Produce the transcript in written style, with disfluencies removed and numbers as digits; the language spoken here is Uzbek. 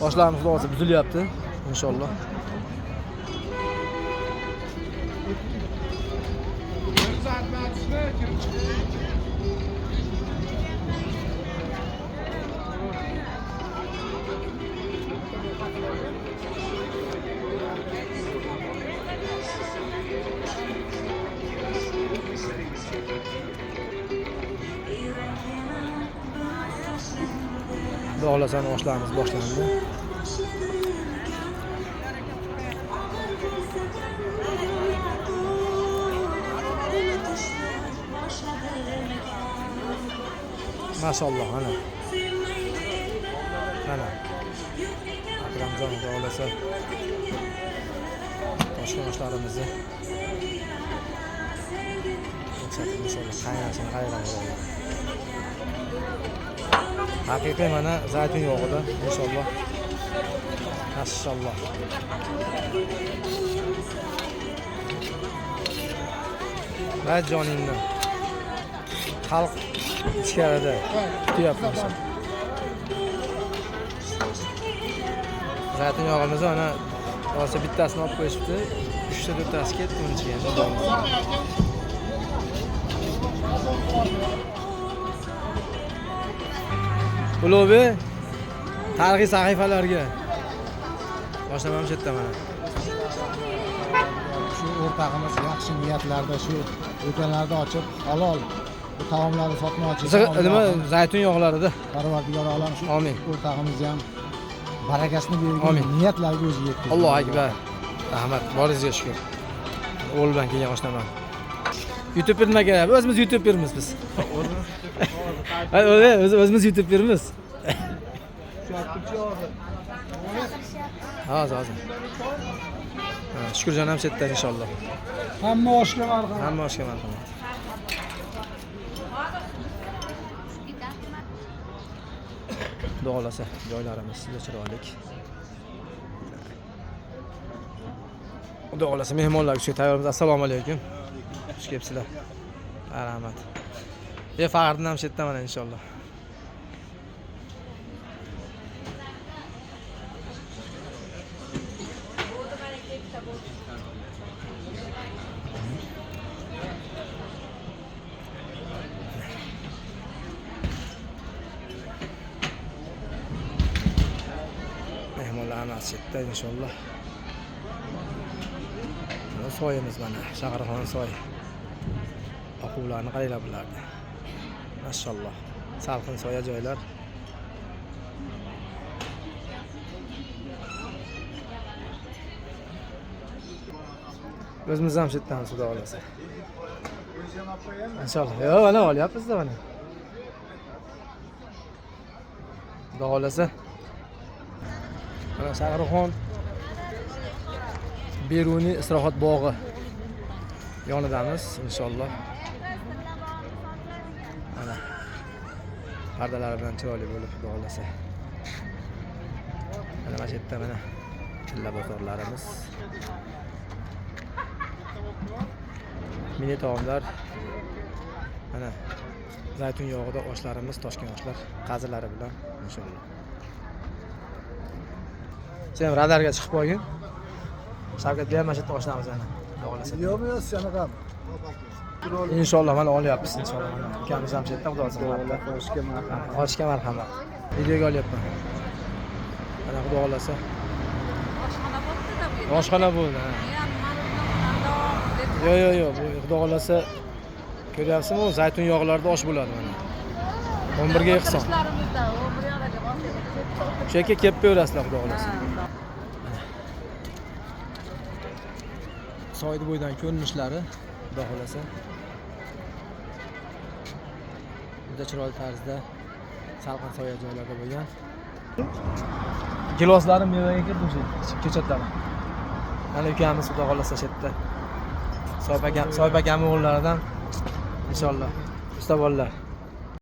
Oshlarimiz xudo xohlasa buzilyapti inshaalloh. Xudo xohlasa oshlarimiz boshlandi. Maşalloh, ana. Mana. Akramjon xudo xohlasa Toshkent oshlarimizni ko'rsatib inshaalloh qaynashini qaranglar. Haqiqiy mana zaytun yog'ida inshaalloh. Maşalloh. Va joningni. Xalq ichkarida kutyapti. Zaytun yog'imizni mana hozir bittasini olib qo'yishibdi. 3 ta 4 tasi ketdi uni ichiga. Ulug'bek tarixiy sahifalarga boshlamam shu yerda mana. Shu o'rtog'imiz yaxshi niyatlarda shu do'konlarni ochib halol bu taomlarni sotmoqchi. Nima zaytun yog'larida. Parvardigor olam shu Amin. O'rtog'imizni ham barakasini bergan, Amin. Niyatlarga o'zi yetkazsin. Allohu akbar. Rahmat, boringizga shukr. O'g'il bilan kelgan oshnam. YouTuber nima kerak? O'zimiz YouTubermiz biz. O'zimiz YouTubermiz. Hozir, hozir. Shukurjon ham shu yerda inshaalloh. Hamma oshga marhamat. Hamma oshga marhamat. Xudo xohlasa joylarimiz juda chiroyli. Xudo xohlasa mehmonlar uchun tayyormiz. Assalomu alaykum. Xush kelibsizlar. Rahmat. Faxriddin ham shu yerda mana inshaalloh. Mehmonlar hammasi shu yerda inshaalloh. Mana soyimiz mana Shaharxon soyi. Oquvlarni qaranglar bularni. Mashalloh. Salqin soya joylar. O'zimiz ham shu yerdamiz xudo xohlasa. Inshaalloh. Yo'q, mana olyapmiz-da mana. Xudo xohlasa. Mana Shahrixon Beruniy istirohat bog'i yonidamiz inshaalloh. Mana pardalari bilan chiroyli bo'lib xudo xohlasa. Mana shu yerda mana tilla bozorlarimiz. Mini taomlar. Mana zaytun yog'ida oshlarimiz, Toshkent oshlar qazilari bilan inshaalloh. Sen radarga chiqib qo'ygin. Shavkat bilan mana shu yerda oshnamiz ana. Xudo xohlasa. Yo'q, yo'q, shunaqa. Inshaalloh mana olyapmiz inshaalloh mana. Ukamiz ham shu yerda xudo xohlasa. Oshga marhamat. Oshga marhamat. Videoga olyapman. Mana xudo xohlasa. Oshxona bo'ldi-da bu yerda. Oshxona bo'ldi, ha. Yo'q, yo'q, yo'q, bu xudo xohlasa ko'ryapsizmi, zaytun yog'larida osh bo'ladi mana. 11 ga ehson. O'tirishlarimizda, o bir yoqlarga bosib. Shu yerga kelib ko'rasizlar xudo xohlasa. Soyni bo'yidan ko'rinishlari xudo xohlasa. Juda chiroyli tarzda salqin soya joylarda bo'lgan. Giloslari mevaga kirdi o'sha ko'chatlari. Mana ukamiz xudo xohlasa shu yerda. Soyib akamning o'g'illaridan inshaalloh. Usta bolalar.